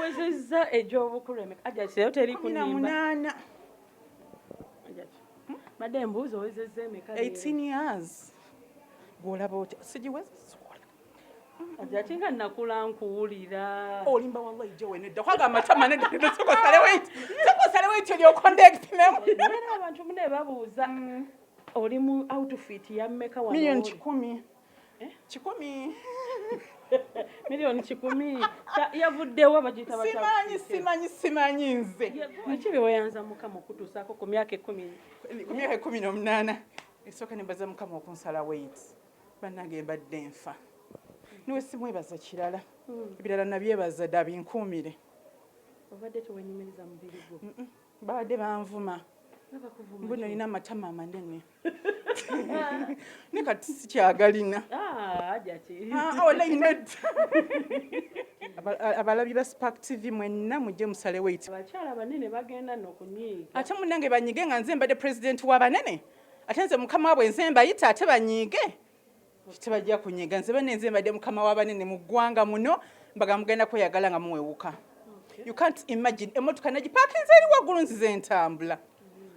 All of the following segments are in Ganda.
Owezezza egy'obukulu emeka? Hajati, leero teri Kumi na kunnimba. munaana. Hajati, mbadde mbuuza, owezezza emeka leero? 18 years. Gwolaba otya? Sigiweza. Hajati, nga nakula nkuwulira. Olimba, wallahi jowe, nedda kwaga amatama, nedda, nedda, sooka osale weight, sooka osale weight olyoke ondekipimemu. Era abantu mune babuuza, oli mu outfit ya mmeka wano? Miliyoni Oli? 100. Eh? 100. 1,000,000 yavuddewo bagiyita batya? Simanyi, simanyi, simanyi nze. Biki bye weyanza Mukama okutuusaako ku myaka 10? Ku myaka 18, esooka nembaza Mukama okunsala weight. Bannange, mbadde nfa. Niwe simwebaza kirala, ebirala nabyebaza dda, binkuumire. Obadde tewenyumiriza mubiri gwo? Babadde banvuma. Nga bakuvuma? Mbu nalina amatama amanene, ne kati sikyagalina. Ah, Hajati. Ah, wallahi nedda. Abalabi ba Spark TV mwenna, mujje musale weight. Abakyala banene bagenda nno kunyiiga. Ate munnange, banyige nga nze mbadde pulezidenti w'abanene, ate nze mukama waabwe, nze mbayita, ate banyiige? Tebajja kunyiiga. Nze bane, nze mbadde mukama w'abanene mu ggwanga muno. Mbaga mugenda kweyagala nga muwewuka. You can't imagine, emmotoka nagipaakinze eri waggulu, nzize ntambula.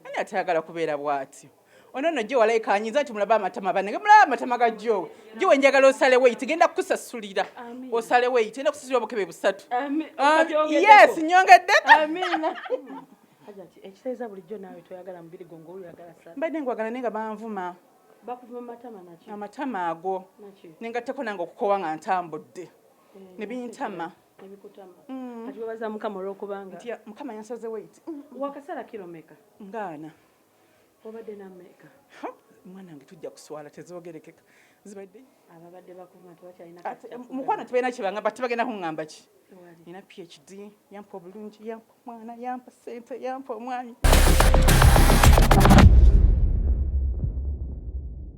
Ani atayagala kubeera bw'atyo? Ono nno gye walayika anyinza nti mulabe amatama. Banange, mulabe amatama ga Jowe. Jowe, njagala osale weight, genda kukusasulira. Amiina. Osale weight, genda kusasulira obukebe busatu. Ah, Yes, nyongedde. Amiina. Hajati, ekitegeeza bulijjo naawe toyagala mubiri gwo ng'oyagala sala? Mbadde ngwagala, naye nga banvuma. Bakuvuma matama naki? Amatama ago. Naki? Nengatteko nange okukowa nga ntambudde Eh, ne bintama. Nebikutama. Kati webaza Mukama olw'okubanga Nti Mukama yansaze weight. Wakasala kiro meka? Ngaana. Obadde nammeka? Ha, mwana wange, tujja kuswala, tezoogerekeka zibadde. Ababadde bakuvuma tebakyalina. Ate, mukwano, tebalina kyebangamba, tebagenda kuŋŋamba ki. Tewali. Nina PhD, yampa obulungi, yampa omwana, yampa sente, yampa omwami.